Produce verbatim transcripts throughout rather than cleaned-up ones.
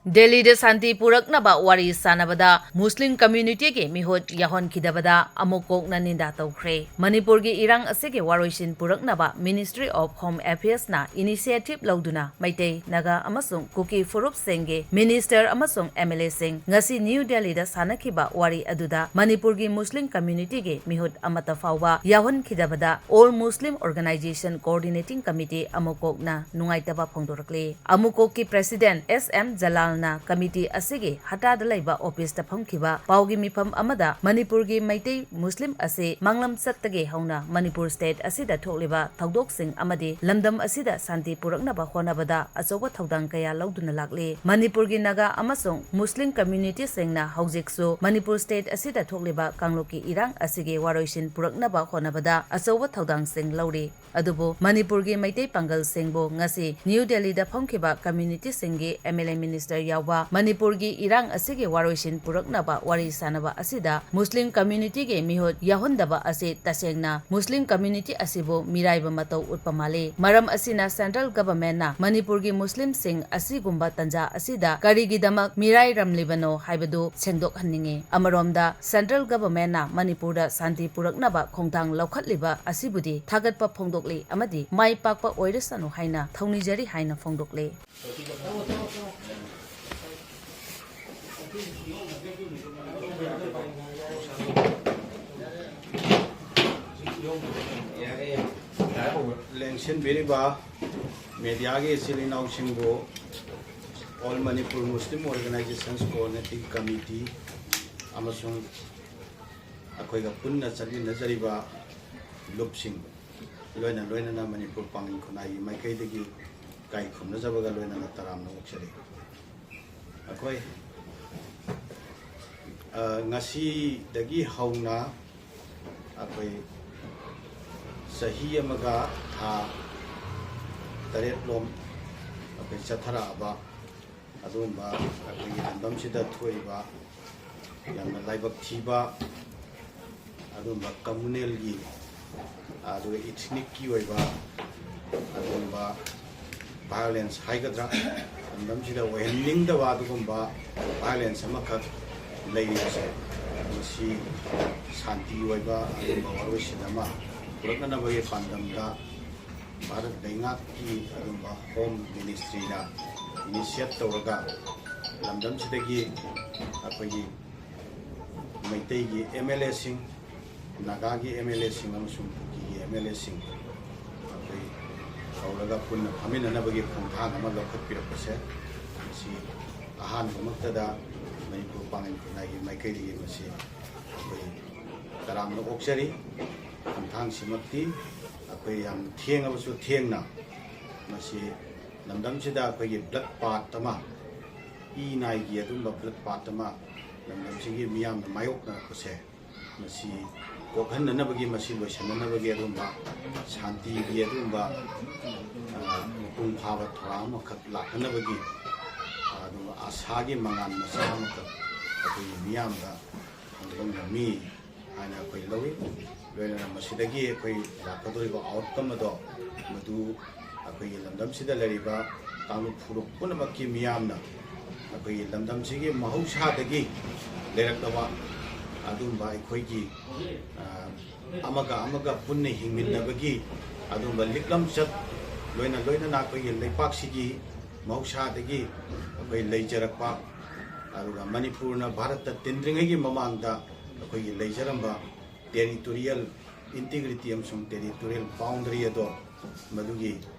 ꯗꯦꯜꯂꯤꯗ ꯁꯥꯟꯇꯤ ꯄꯨꯔꯛꯅꯕ ꯋꯥꯔꯤ ꯁꯥꯟꯅꯕꯗ ꯃꯨꯁꯂꯤꯝ ꯀꯝꯃ꯭ꯌꯨꯅꯤꯇꯤꯒꯤ ꯃꯤꯍꯨꯠ ꯌꯥꯎꯍꯟꯈꯤꯗꯕꯗ ꯑꯃꯨꯛ ꯀꯣꯛꯅ ꯅꯤꯟꯗꯥ ꯇꯧꯈ꯭ꯔꯦ꯫ ꯃꯅꯤꯄꯨꯔꯒꯤ ꯏꯔꯥꯡ ꯑꯁꯤꯒꯤ ꯋꯥꯔꯣꯏꯁꯤꯟ ꯄꯨꯔꯛꯅꯕ Ministry of Home Affairs ꯅ initiative ꯂꯧꯗꯨꯅ ꯃꯩꯇꯩ, ꯅꯥꯒꯥ ꯑꯃꯁꯨꯡ ꯀꯨꯀꯤ ꯐꯨꯔꯨꯞꯁꯤꯡꯒꯤ minister ꯑꯃꯁꯨꯡ M L A ꯁꯤꯡ ꯉꯁꯤ ꯅ꯭ꯌꯨ ꯗꯦꯜꯂꯤꯗ ꯁꯥꯟꯅꯈꯤꯕ ꯋꯥꯔꯤ ꯑꯗꯨꯗ ꯃꯅꯤꯄꯨꯔꯒꯤ ꯃꯨꯁꯂꯤꯝ ꯀꯝꯃ꯭ꯌꯨꯅꯤꯇꯤꯒꯤ ꯃꯤꯍꯨꯠ ꯑꯃꯠꯇ ꯐꯥꯎꯕ ꯌꯥꯎꯍꯟꯈꯤꯗꯕꯗ All Muslim Organisation Coordinating Committee ꯑꯃꯨꯛ ꯀꯣꯛꯅ ꯅꯨꯡꯉꯥꯏꯇꯕ ꯐꯣꯡꯗꯣꯔꯛꯂꯤ꯫ ꯑꯃꯨꯛ ꯀꯣꯛꯀꯤ president S M ꯖꯂꯥꯜꯅ committee ꯑꯁꯤꯒꯤ ꯍꯇꯥꯗ ꯂꯩꯕ office ꯇ ꯐꯝꯈꯤꯕ ꯄꯥꯎꯒꯤ ꯃꯤꯐꯝ ꯑꯃꯗ ꯃꯅꯤꯄꯨꯔꯒꯤ ꯃꯩꯇꯩ ꯃꯨꯁꯂꯤꯝ ꯑꯁꯤ ꯃꯥꯡꯂꯝꯆꯠꯇꯒꯤ ꯍꯧꯅ ꯃꯅꯤꯄꯨꯔ state ꯑꯁꯤꯗ ꯊꯣꯛꯂꯤꯕ ꯊꯧꯗꯣꯛꯁꯤꯡ ꯑꯃꯗꯤ ꯂꯝꯗꯝ ꯑꯁꯤꯗ ꯁꯥꯟꯇꯤ ꯄꯨꯔꯛꯅꯕ ꯍꯣꯠꯅꯕꯗ ꯑꯆꯧꯕ ꯊꯧꯗꯥꯡ ꯀꯌꯥ ꯂꯧꯗꯨꯅ ꯂꯥꯛꯂꯤ꯫ ꯃꯅꯤꯄꯨꯔꯒꯤ ꯅꯥꯒꯥ ꯑꯃꯁꯨꯡ ꯃꯨꯁꯂꯤꯝ community ꯁꯤꯡꯅ ꯍꯧꯖꯤꯛꯁꯨ ꯃꯅꯤꯄꯨꯔ state ꯑꯁꯤꯗ ꯊꯣꯛꯂꯤꯕ ꯀꯥꯡꯂꯨꯞꯀꯤ ꯏꯔꯥꯡ ꯑꯁꯤꯒꯤ ꯋꯥꯔꯣꯏꯁꯤꯟ ꯄꯨꯔꯛꯅꯕ ꯍꯣꯠꯅꯕꯗ ꯑꯆꯧꯕ ꯊꯧꯗꯥꯡꯁꯤꯡ ꯂꯧꯔꯤ꯫ ꯑꯗꯨꯕꯨ ꯃꯅꯤꯄꯨꯔꯒꯤ ꯃꯩꯇꯩ ꯄꯥꯡꯒꯜꯁꯤꯡꯕꯨ ꯉꯁꯤ ꯅ꯭ꯌꯨ ꯗꯦꯜꯂꯤꯗ ꯐꯝꯈꯤꯕ community ꯁꯤꯡꯒꯤ M L A minister ꯌꯥꯎꯕ ꯃꯅꯤꯄꯨꯔꯒꯤ ꯏꯔꯥꯡ ꯑꯁꯤꯒꯤ ꯋꯥꯔꯣꯏꯁꯤꯟ ꯄꯨꯔꯛꯅꯕ ꯋꯥꯔꯤ ꯁꯥꯟꯅꯕ ꯑꯁꯤꯗ ꯃꯨꯁꯂꯤꯝ community ꯒꯤ ꯃꯤꯍꯨꯠ ꯌꯥꯎꯍꯟꯗꯕ ꯑꯁꯤ ꯇꯁꯦꯡꯅ ꯃꯨꯁꯂꯤꯝ community ꯑꯁꯤꯕꯨ ꯃꯤꯔꯥꯏꯕ ꯃꯇꯧ ꯎꯠꯄ ꯃꯥꯜꯂꯤ꯫ ꯃꯔꯝ ꯑꯁꯤꯅ central government ꯅ ꯃꯅꯤꯄꯨꯔꯒꯤ ꯃꯨꯁꯂꯤꯝꯁꯤꯡ ꯑꯁꯤꯒꯨꯝꯕ ꯇꯟꯖꯥ ꯑꯁꯤꯗ ꯀꯔꯤꯒꯤꯗꯃꯛ ꯃꯤꯔꯥꯏꯔꯝꯂꯤꯕꯅꯣ ꯍꯥꯏꯕꯗꯨ ꯁꯦꯡꯗꯣꯛꯍꯟꯅꯤꯡꯏ꯫ ꯑꯃꯔꯣꯝꯗ central government ꯅ ꯃꯅꯤꯄꯨꯔꯗ ꯁꯥꯟꯇꯤ ꯄꯨꯔꯛꯅꯕ ꯈꯣꯡꯊꯥꯡ ꯂꯧꯈꯠꯂꯤꯕ ꯑꯁꯤꯕꯨꯗꯤ ꯊꯥꯒꯠꯄ ꯐꯣꯡꯗꯣꯛꯂꯤ ꯑꯃꯗꯤ ꯃꯥꯏ ꯄꯥꯛꯄ ꯑꯣꯏꯔꯁꯅꯨ ꯍꯥꯏꯅ ꯊꯧꯅꯤꯖꯔꯤ ꯍꯥꯏꯅ ꯐꯣꯡꯗꯣꯛꯂꯤ꯫ ꯂꯦꯡꯁꯤꯟꯕꯤꯔꯤꯕ media ꯒꯤ ꯏꯆꯤꯜ ꯏꯅꯥꯎꯁꯤꯡꯕꯨ, All Manipur Muslim Organizations Coordinating Committee ꯑꯃꯁꯨꯡ ꯑꯩꯈꯣꯏꯒ ꯄꯨꯟꯅ ꯆꯠꯃꯤꯟꯅꯖꯔꯤꯕ ꯂꯨꯞꯁꯤꯡ, ꯂꯣꯏꯅ ꯂꯣꯏꯅꯅ ꯃꯅꯤꯄꯨꯔ ꯄꯥꯡꯒꯜ ꯈꯨꯟꯅꯥꯏꯒꯤ ꯃꯥꯏꯀꯩꯗꯒꯤ ꯏꯀꯥꯏ ꯈꯨꯝꯅꯖꯕꯒ ꯂꯣꯏꯅꯅ ꯇꯔꯥꯝꯅ ꯑꯣꯛꯆꯔꯤ꯫ ꯑꯩꯈꯣꯏ, ꯑ, ꯉꯁꯤꯗꯒꯤ ꯍꯧꯅ ꯑꯩꯈꯣꯏ ꯆꯍꯤ ꯑꯃꯒ ꯊꯥ ꯇꯔꯦꯠ ꯂꯣꯝ ꯑꯩꯈꯣꯏ ꯆꯠꯊꯔꯛꯑꯕ ꯑꯗꯨꯒꯨꯝꯕ ꯑꯩꯈꯣꯏꯒꯤ ꯂꯝꯗꯝꯁꯤꯗ ꯊꯣꯛꯏꯕ ꯌꯥꯝꯅ ꯂꯥꯏꯕꯛ ꯊꯤꯕ ꯑꯗꯨꯒꯨꯝꯕ communal ꯒꯤ, ꯑꯗꯨꯒ ethnic ꯀꯤ ꯑꯣꯏꯕ ꯑꯗꯨꯒꯨꯝꯕ ꯚꯥꯏꯑꯣꯂꯦꯟꯁ ꯍꯥꯏꯒꯗ꯭ꯔꯥ, ꯂꯝꯗꯝꯁꯤꯗ ꯑꯣꯏꯍꯟꯅꯤꯡꯗꯕ ꯑꯗꯨꯒꯨꯝꯕ ꯚꯥꯏꯑꯣꯂꯦꯟꯁ ꯑꯃꯈꯛ ꯂꯩꯔꯤꯕꯁꯦ, ꯃꯁꯤ ꯁꯥꯟꯇꯤ ꯑꯣꯏꯕ ꯑꯗꯨꯒꯨꯝꯕ ꯋꯥꯔꯣꯏꯁꯤꯟ ꯑꯃ ꯄꯨꯔꯛꯅꯅꯕꯒꯤ ꯄꯥꯟꯗꯝꯗ ꯚꯥꯔꯠ ꯂꯩꯉꯥꯛꯀꯤ ꯑꯗꯨꯒꯨꯝꯕ ꯍꯣꯝ ꯃꯤꯅꯤꯁꯇ꯭ꯔꯤꯅ ꯏꯅꯤꯁꯤꯌꯦꯠ ꯇꯧꯔꯒ ꯂꯝꯗꯝꯁꯤꯗꯒꯤ ꯑꯩꯈꯣꯏꯒꯤ ꯃꯩꯇꯩꯒꯤ ꯑꯦꯝ ꯑꯦꯜ ꯑꯦꯁꯤꯡ, ꯅꯥꯒꯥꯒꯤ ꯑꯦꯝ ꯑꯦꯜ ꯑꯦꯁꯤꯡ ꯑꯃꯁꯨꯡ ꯀꯨꯀꯤꯒꯤ ꯑꯦꯝ ꯑꯦꯜ ꯑꯦꯁꯤꯡ ꯑꯩꯈꯣꯏ ꯀꯧꯔꯒ ꯄꯨꯟꯅ ꯐꯝꯃꯤꯟꯅꯅꯕꯒꯤ ꯈꯣꯡꯊꯥꯡ ꯑꯃ ꯂꯧꯈꯠꯄꯤꯔꯛꯄꯁꯦ, ꯃꯁꯤ ꯑꯍꯥꯟꯕꯃꯛꯇꯗ ꯃꯅꯤꯄꯨꯔ ꯄꯥꯡꯒꯟ ꯈꯨꯟꯅꯥꯏꯒꯤ ꯃꯥꯏꯀꯩꯗꯒꯤ ꯃꯁꯤ ꯑꯩꯈꯣꯏ ꯇꯔꯥꯝꯅ ꯑꯣꯛꯆꯔꯤ꯫ ꯈꯣꯡꯊꯥꯡꯁꯤꯃꯛꯇꯤ ꯑꯩꯈꯣꯏ ꯌꯥꯝ ꯊꯦꯡꯉꯕꯁꯨ ꯊꯦꯡꯅ ꯃꯁꯤ ꯂꯝꯗꯝꯁꯤꯗ ꯑꯩꯈꯣꯏꯒꯤ ꯕ꯭ꯂꯠ ꯄꯥꯠ ꯑꯃ, ꯏ ꯅꯥꯏꯒꯤ ꯑꯗꯨꯝꯕ ꯕ꯭ꯂꯠ ꯄꯥꯠ ꯑꯃ ꯂꯝꯗꯝꯁꯤꯒꯤ ꯃꯤꯌꯥꯝꯅ ꯃꯥꯌꯣꯛꯅꯔꯛꯄꯁꯦ, ꯃꯁꯤ ꯀꯣꯛꯍꯟꯅꯅꯕꯒꯤ, ꯃꯁꯤ ꯂꯣꯏꯁꯤꯟꯅꯅꯕꯒꯤ ꯑꯗꯨꯒꯨꯝꯕ ꯁꯥꯟꯇꯤꯒꯤ ꯑꯗꯨꯒꯨꯝꯕ, ꯑ, ꯃꯄꯨꯡ ꯐꯥꯕ ꯊꯧꯔꯥꯡ ꯑꯃꯈꯛ ꯂꯥꯛꯅꯅꯕꯒꯤ, ꯑ, ꯑꯗꯨꯒꯨꯝꯕ ꯑꯥꯁꯥꯒꯤ ꯃꯉꯥꯜ ꯃꯆꯥ ꯑꯃꯈꯛ ꯑꯩꯈꯣꯏꯒꯤ ꯃꯤꯌꯥꯝꯗ ꯐꯪꯕ ꯉꯝꯃꯤ ꯍꯥꯏꯅ ꯑꯩꯈꯣꯏ ꯂꯧꯏ꯫ ꯂꯣꯏꯅꯅ ꯃꯁꯤꯗꯒꯤ ꯑꯩꯈꯣꯏ ꯂꯥꯛꯀꯗꯧꯔꯤꯕ ꯑꯥꯎꯠꯀꯝ ꯑꯗꯣ ꯃꯗꯨ ꯑꯩꯈꯣꯏꯒꯤ ꯂꯝꯗꯝꯁꯤꯗ ꯂꯩꯔꯤꯕ ꯀꯥꯡꯂꯨꯞ ꯐꯨꯔꯨꯞ ꯄꯨꯝꯅꯃꯛꯀꯤ ꯃꯤꯌꯥꯝꯅ ꯑꯩꯈꯣꯏꯒꯤ ꯂꯝꯗꯝꯁꯤꯒꯤ ꯃꯍꯧꯁꯥꯗꯒꯤ ꯂꯩꯔꯛꯂꯕ ꯑꯗꯨꯒꯨꯝꯕ ꯑꯩꯈꯣꯏꯒꯤ, ꯑ, ꯑꯃꯒ ꯑꯃꯒ ꯄꯨꯟꯅ ꯍꯤꯡꯃꯤꯟꯅꯕꯒꯤ ꯑꯗꯨꯒꯨꯝꯕ ꯂꯤꯛꯂꯝꯆꯠ, ꯂꯣꯏꯅ ꯂꯣꯏꯅꯅ ꯑꯩꯈꯣꯏꯒꯤ ꯂꯩꯄꯥꯛꯁꯤꯒꯤ ꯃꯍꯧꯁꯥꯗꯒꯤ ꯑꯩꯈꯣꯏ ꯂꯩꯖꯔꯛꯄ, ꯑꯗꯨꯒ ꯃꯅꯤꯄꯨꯔꯅ ꯚꯥꯔꯠꯇ ꯇꯤꯟꯗ꯭ꯔꯤꯉꯩꯒꯤ ꯃꯃꯥꯡꯗ ꯑꯩꯈꯣꯏꯒꯤ ꯂꯩꯖꯔꯝꯕ ꯇꯦꯔꯤꯇꯣꯔꯤꯌꯦꯜ ꯏꯟꯇꯤꯒ꯭ꯔꯤꯇꯤ ꯑꯃꯁꯨꯡ ꯇꯦꯔꯤꯇꯣꯔꯤꯌꯦꯜ ꯕꯥꯎꯟꯗꯔꯤ ꯑꯗꯣ ꯃꯗꯨꯒꯤ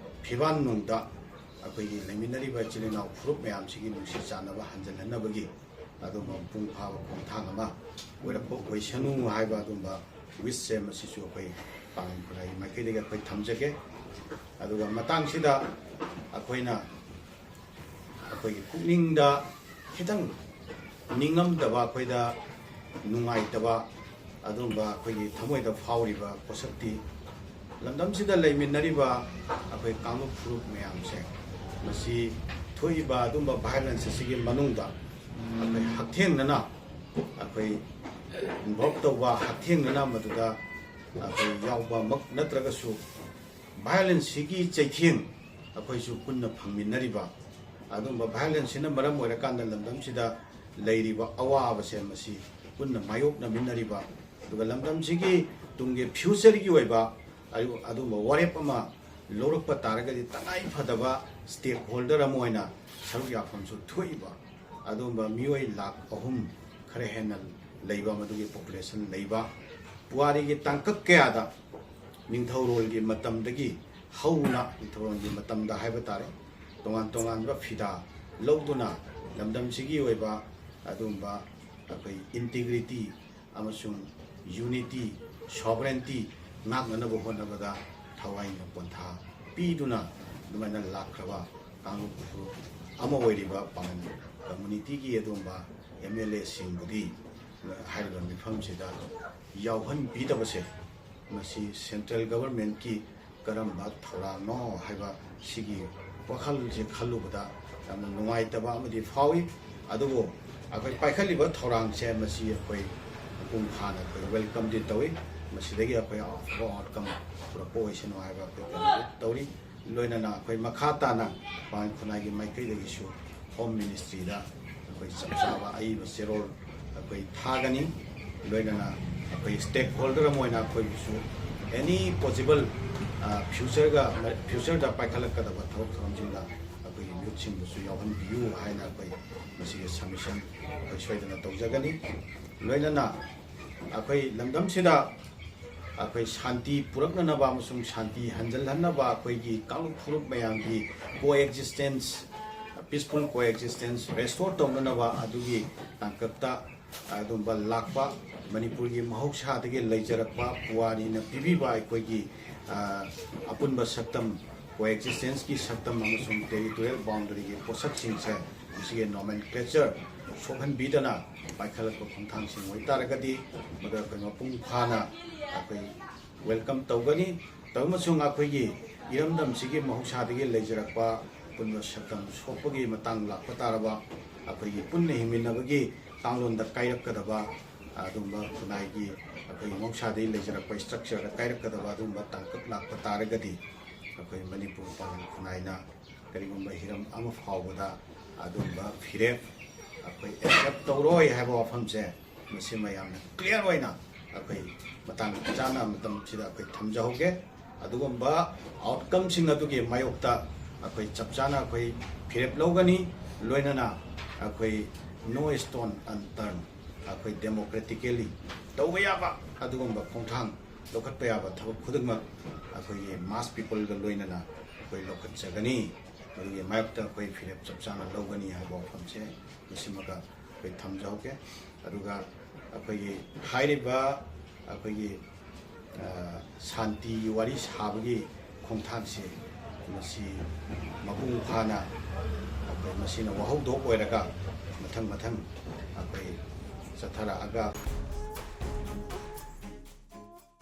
ꯐꯤꯕꯥꯟ ꯅꯨꯡꯗ ꯑꯩꯈꯣꯏꯒꯤ ꯂꯩꯃꯤꯟꯅꯔꯤꯕ ꯏꯆꯤꯜ ꯏꯅꯥꯎ ꯐꯨꯔꯨꯞ ꯃꯌꯥꯝꯁꯤꯒꯤ ꯅꯨꯡꯁꯤ ꯆꯥꯟꯅꯕ ꯍꯟꯖꯤꯜꯍꯟꯅꯕꯒꯤ ꯑꯗꯨꯝꯕ ꯃꯄꯨꯡ ꯐꯥꯕ ꯈꯣꯡꯊꯥꯡ ꯑꯃ ꯑꯣꯏꯔꯛꯄ ꯑꯣꯏꯁꯅꯨ ꯍꯥꯏꯕ ꯑꯗꯨꯝꯕ ꯋꯤꯁꯁꯦ ꯃꯁꯤꯁꯨ ꯑꯩꯈꯣꯏ ꯄꯥꯡꯒꯟ ꯈꯨꯟꯅꯥꯏꯒꯤ ꯃꯥꯏꯀꯩꯗꯒꯤ ꯑꯩꯈꯣꯏ ꯊꯝꯖꯒꯦ꯫ ꯑꯗꯨꯒ ꯃꯇꯥꯡꯁꯤꯗ ꯑꯩꯈꯣꯏꯅ ꯑꯩꯈꯣꯏꯒꯤ ꯄꯨꯛꯅꯤꯡꯗ ꯈꯤꯇꯪ ꯅꯤꯡꯉꯝꯗꯕ, ꯑꯩꯈꯣꯏꯗ ꯅꯨꯡꯉꯥꯏꯇꯕ, ꯑꯗꯨꯒꯨꯝꯕ ꯑꯩꯈꯣꯏꯒꯤ ꯊꯃꯣꯏꯗ ꯐꯥꯎꯔꯤꯕ ꯄꯣꯠꯁꯛꯇꯤ ꯂꯝꯗꯝꯁꯤꯗ ꯂꯩꯃꯤꯟꯅꯔꯤꯕ ꯑꯩꯈꯣꯏ ꯀꯥꯡꯂꯨꯞ ꯐꯨꯔꯨꯞ ꯃꯌꯥꯝꯁꯦ, ꯃꯁꯤ ꯊꯣꯛꯏꯕ ꯑꯗꯨꯝꯕ ꯚꯥꯏꯑꯣꯂꯦꯟꯁ ꯑꯁꯤꯒꯤ ꯃꯅꯨꯡꯗ ꯑꯩꯈꯣꯏ ꯍꯛꯊꯦꯡꯅꯅ ꯑꯩꯈꯣꯏ ꯏꯟꯚꯣꯜꯕ ꯇꯧꯕ, ꯍꯛꯊꯦꯡꯅꯅ ꯃꯗꯨꯗ ꯑꯩꯈꯣꯏ ꯌꯥꯎꯕꯃꯛ ꯅꯠꯇ꯭ꯔꯒꯁꯨ ꯚꯥꯏꯑꯣꯂꯦꯟꯁꯁꯤꯒꯤ ꯆꯩꯊꯦꯡ ꯑꯩꯈꯣꯏꯁꯨ ꯄꯨꯟꯅ ꯐꯪꯃꯤꯟꯅꯔꯤꯕ, ꯑꯗꯨꯒꯨꯝꯕ violence ꯁꯤꯅ ꯃꯔꯝ ꯑꯣꯏꯔꯀꯥꯟꯗ ꯂꯝꯗꯝꯁꯤꯗ ꯂꯩꯔꯤꯕ ꯑꯋꯥꯕꯁꯦ ꯃꯁꯤ ꯄꯨꯟꯅ ꯃꯥꯌꯣꯛꯅꯃꯤꯟꯅꯔꯤꯕ, ꯑꯗꯨꯒ ꯂꯝꯗꯝꯁꯤꯒꯤ ꯇꯨꯡꯒꯤ future ꯒꯤ ꯑꯣꯏꯕ ꯑꯗꯨ-, ꯑꯗꯨꯒꯨꯝꯕ ꯋꯥꯔꯦꯞ ꯑꯃ ꯂꯧꯔꯛꯄ ꯇꯥꯔꯒꯗꯤ ꯇꯉꯥꯏ ꯐꯗꯕ stakeholder ꯑꯃ ꯑꯣꯏꯅ ꯁꯔꯨꯛ ꯌꯥꯐꯝꯁꯨ ꯊꯣꯛꯏꯕ ꯑꯗꯨꯒꯨꯝꯕ ꯃꯤꯑꯣꯏ ꯂꯥꯈ ꯑꯍꯨꯝ ꯈꯔ ꯍꯦꯟꯅ ꯂꯩꯕ, ꯃꯗꯨꯒꯤ population ꯂꯩꯕ, ꯄꯨꯋꯥꯔꯤꯒꯤ ꯇꯥꯡꯀꯛ ꯀꯌꯥꯗ ꯅꯤꯡꯊꯧꯔꯣꯜꯒꯤ ꯃꯇꯝꯗꯒꯤ ꯍꯧꯅ ꯅꯤꯡꯊꯧꯔꯣꯜꯒꯤ ꯃꯇꯝꯗ ꯍꯥꯏꯕ ꯇꯥꯔꯦ, ꯇꯣꯉꯥꯟ ꯇꯣꯉꯥꯟꯕ ꯐꯤꯗꯥ ꯂꯧꯗꯨꯅ ꯂꯝꯗꯝꯁꯤꯒꯤ ꯑꯣꯏꯕ ꯑꯗꯨꯒꯨꯝꯕ ꯑꯩꯈꯣꯏ integrity ꯑꯃꯁꯨꯡ unity, sovereignty ꯉꯥꯛꯅꯅꯕ ꯍꯣꯠꯅꯕꯗ ꯊꯋꯥꯏꯅ ꯄꯣꯟꯊꯥ ꯄꯤꯗꯨꯅ ꯑꯗꯨꯃꯥꯏꯅ ꯂꯥꯛꯈ꯭ꯔꯕ ꯀꯥꯡꯂꯨꯞ ꯐꯨꯔꯨꯞ ꯑꯃ ꯑꯣꯏꯔꯤꯕ ꯄꯥꯉꯟ community ꯒꯤ ꯑꯗꯨꯒꯨꯝꯕ M L A ꯁꯤꯡꯕꯨꯗꯤ ꯍꯥꯏꯔꯤꯕ ꯃꯤꯐꯝꯁꯤꯗ ꯌꯥꯎꯍꯟꯕꯤꯗꯕꯁꯦ, ꯃꯁꯤ central government ꯀꯤ ꯀꯔꯝꯕ ꯊꯧꯔꯥꯡꯅꯣ ꯍꯥꯏꯕ ꯁꯤꯒꯤ ꯋꯥꯈꯜꯁꯦ ꯈꯜꯂꯨꯕꯗ ꯌꯥꯝꯅ ꯅꯨꯡꯉꯥꯏꯇꯕ ꯑꯃꯗꯤ ꯐꯥꯎꯏ꯫ ꯑꯗꯨꯕꯨ ꯑꯩꯈꯣꯏ ꯄꯥꯏꯈꯠꯂꯤꯕ ꯊꯧꯔꯥꯡꯁꯦ ꯃꯁꯤ ꯑꯩꯈꯣꯏ ꯃꯄꯨꯡ ꯐꯥꯅ ꯑꯩꯈꯣꯏ welcome ꯗꯤ ꯇꯧꯏ꯫ ꯃꯁꯤꯗꯒꯤ ꯑꯩꯈꯣꯏ ꯑꯐꯕ outcome ꯄꯨꯔꯛꯄ ꯑꯣꯏꯁꯅꯨ ꯍꯥꯏꯕ ꯑꯩꯈꯣꯏ ꯀꯩꯅꯣ ꯇꯧꯔꯤ꯫ ꯂꯣꯏꯅꯅ ꯑꯩꯈꯣꯏ ꯃꯈꯥ ꯇꯥꯅ ꯄꯥꯉꯟ ꯈꯨꯟꯅꯥꯏꯒꯤ ꯃꯥꯏꯀꯩꯗꯒꯤꯁꯨ Home Ministry ꯗ ꯑꯩꯈꯣꯏ ꯆꯞ ꯆꯥꯕ ꯑꯏꯕ ꯆꯦꯔꯣꯜ ꯑꯩꯈꯣꯏ ꯊꯥꯒꯅꯤ꯫ ꯂꯣꯏꯅꯅ ꯑꯩꯈꯣꯏ stakeholder ꯑꯃ ꯑꯣꯏꯅ ꯑꯩꯈꯣꯏꯕꯨꯁꯨ any possible, ꯑ, future ꯒ, future ꯗ ꯄꯥꯏꯈꯠꯂꯛꯀꯗꯕ ꯊꯕꯛ ꯊꯧꯔꯝꯁꯤꯡꯗ ꯑꯩꯈꯣꯏꯒꯤ youth ꯁꯤꯡꯕꯨꯁꯨ ꯌꯥꯎꯍꯟꯕꯤꯌꯨ ꯍꯥꯏꯅ ꯑꯩꯈꯣꯏ ꯃꯁꯤꯒꯤ submission ꯑꯩꯈꯣꯏ ꯁꯣꯏꯗꯅ ꯇꯧꯖꯒꯅꯤ꯫ ꯂꯣꯏꯅꯅ ꯑꯩꯈꯣꯏ ꯂꯝꯗꯝꯁꯤꯗ ꯑꯩꯈꯣꯏ ꯁꯥꯟꯇꯤ ꯄꯨꯔꯛꯅꯅꯕ ꯑꯃꯁꯨꯡ ꯁꯥꯟꯇꯤ ꯍꯟꯖꯤꯜꯍꯟꯅꯕ ꯑꯩꯈꯣꯏꯒꯤ ꯀꯥꯡꯂꯨꯞ ꯐꯨꯔꯨꯞ ꯃꯌꯥꯝꯒꯤ co-existence, peaceful co-existence restore ꯇꯧꯅꯅꯕ ꯑꯗꯨꯒꯤ ꯇꯥꯡꯀꯛꯇ ꯑꯗꯨꯝꯕ ꯂꯥꯛꯄ, ꯃꯅꯤꯄꯨꯔꯒꯤ ꯃꯍꯧꯁꯥꯗꯒꯤ ꯂꯩꯖꯔꯛꯄ ꯄꯨꯋꯥꯔꯤꯅ ꯄꯤꯕꯤꯕ ꯑꯩꯈꯣꯏꯒꯤ, ꯑ, ꯑꯄꯨꯟꯕ ꯁꯛꯇꯝ, co-existence ꯀꯤ ꯁꯛꯇꯝ ꯑꯃꯁꯨꯡ territorial boundary ꯒꯤ ꯄꯣꯠꯁꯛꯁꯤꯡꯁꯦ ꯃꯁꯤꯒꯤ nomenclature ꯁꯣꯛꯍꯟꯕꯤꯗꯅ ꯄꯥꯏꯈꯠꯂꯛꯄ ꯈꯣꯡꯊꯥꯡꯁꯤꯡ ꯑꯣꯏꯇꯥꯔꯒꯗꯤ ꯃꯗꯨ ꯑꯩꯈꯣꯏ ꯃꯄꯨꯡ ꯐꯥꯅ ꯑꯩꯈꯣꯏ welcome ꯇꯧꯒꯅꯤ꯫ ꯇꯧꯕ ꯑꯃꯁꯨꯡ ꯑꯩꯈꯣꯏꯒꯤ ꯏꯔꯝꯗꯝꯁꯤꯒꯤ ꯃꯍꯧꯁꯥꯗꯒꯤ ꯂꯩꯖꯔꯛꯄ ꯑꯄꯨꯟꯕ ꯁꯛꯇꯝ ꯁꯣꯛꯄꯒꯤ ꯃꯇꯥꯡ ꯂꯥꯛꯄ ꯇꯥꯔꯕ ꯑꯩꯈꯣꯏꯒꯤ ꯄꯨꯟꯅ ꯍꯤꯡꯃꯤꯟꯅꯕꯒꯤ ꯀꯥꯡꯂꯣꯟꯗ ꯀꯥꯏꯔꯛꯀꯗꯕ ꯑꯗꯨꯒꯨꯝꯕ ꯈꯨꯟꯅꯥꯏꯒꯤ ꯑꯩꯈꯣꯏꯒꯤ ꯃꯍꯧꯁꯥꯗꯒꯤ ꯂꯩꯖꯔꯛꯄ structure ꯗ ꯀꯥꯏꯔꯛꯀꯗꯕ ꯑꯗꯨꯒꯨꯝꯕ ꯇꯥꯡꯀꯛ ꯂꯥꯛꯄ ꯇꯥꯔꯒꯗꯤ ꯑꯩꯈꯣꯏ ꯃꯅꯤꯄꯨꯔ ꯄꯥꯡꯒꯜ ꯈꯨꯟꯅꯥꯏꯅ ꯀꯔꯤꯒꯨꯝꯕ ꯍꯤꯔꯝ ꯑꯃ ꯐꯥꯎꯕꯗ ꯑꯗꯨꯒꯨꯝꯕ ꯐꯤꯔꯦꯞ ꯑꯩꯈꯣꯏ ꯑꯦꯛꯁꯦꯞ ꯇꯧꯔꯣꯏ ꯍꯥꯏꯕ ꯋꯥꯐꯝꯁꯦ ꯃꯁꯤꯃ ꯌꯥꯝꯅ ꯀ꯭ꯂꯤꯌꯥꯔ ꯑꯣꯏꯅ ꯑꯩꯈꯣꯏ ꯃꯇꯥꯡ ꯆꯥꯅ ꯃꯇꯝꯁꯤꯗ ꯑꯩꯈꯣꯏ ꯊꯝꯖꯍꯧꯒꯦ꯫ ꯑꯗꯨꯒꯨꯝꯕ ꯑꯥꯎꯠꯀꯝꯁꯤꯡ ꯑꯗꯨꯒꯤ ꯃꯥꯌꯣꯛꯇ ꯑꯩꯈꯣꯏ ꯆꯞ ꯆꯥꯅ ꯑꯩꯈꯣꯏ ꯐꯤꯔꯦꯞ ꯂꯧꯒꯅꯤ꯫ ꯂꯣꯏꯅꯅ ꯑꯩꯈꯣꯏ no stone unturned, ꯑꯩꯈꯣꯏ ꯗꯦꯃꯣꯀ꯭ꯔꯦꯇꯤꯀꯦꯂꯤ ꯇꯧꯕ ꯌꯥꯕ ꯑꯗꯨꯒꯨꯝꯕ ꯈꯣꯡꯊꯥꯡ ꯂꯧꯈꯠꯄ ꯌꯥꯕ ꯊꯕꯛ ꯈꯨꯗꯤꯡꯃꯛ ꯑꯩꯈꯣꯏꯒꯤ ꯃꯥꯁ ꯄꯤꯄꯜꯒ ꯂꯣꯏꯅꯅ ꯑꯩꯈꯣꯏ ꯂꯧꯈꯠꯆꯒꯅꯤ꯫ ꯃꯗꯨꯒꯤ ꯃꯥꯌꯣꯛꯇ ꯑꯩꯈꯣꯏ ꯐꯤꯔꯦꯞ ꯆꯞ ꯆꯥꯅ ꯂꯧꯒꯅꯤ ꯍꯥꯏꯕ ꯋꯥꯐꯝꯁꯦ ꯃꯁꯤꯃꯒ ꯑꯩꯈꯣꯏ ꯊꯝꯖꯍꯧꯒꯦ꯫ ꯑꯗꯨꯒ ꯑꯩꯈꯣꯏꯒꯤ ꯍꯥꯏꯔꯤꯕ ꯑꯩꯈꯣꯏꯒꯤ, ꯑ, ꯁꯥꯟꯇꯤꯒꯤ ꯋꯥꯔꯤ ꯁꯥꯕꯒꯤ ꯈꯣꯡꯊꯥꯡꯁꯤ ꯃꯁꯤ ꯃꯄꯨꯡ ꯐꯥꯅ ꯑꯩꯈꯣꯏ ꯃꯁꯤꯅ ꯋꯥꯍꯧꯗꯣꯛ ꯑꯣꯏꯔꯒ ꯃꯊꯪ ꯃꯊꯪ ꯑꯩꯈꯣꯏ ꯆꯠꯊꯔꯛꯑꯒ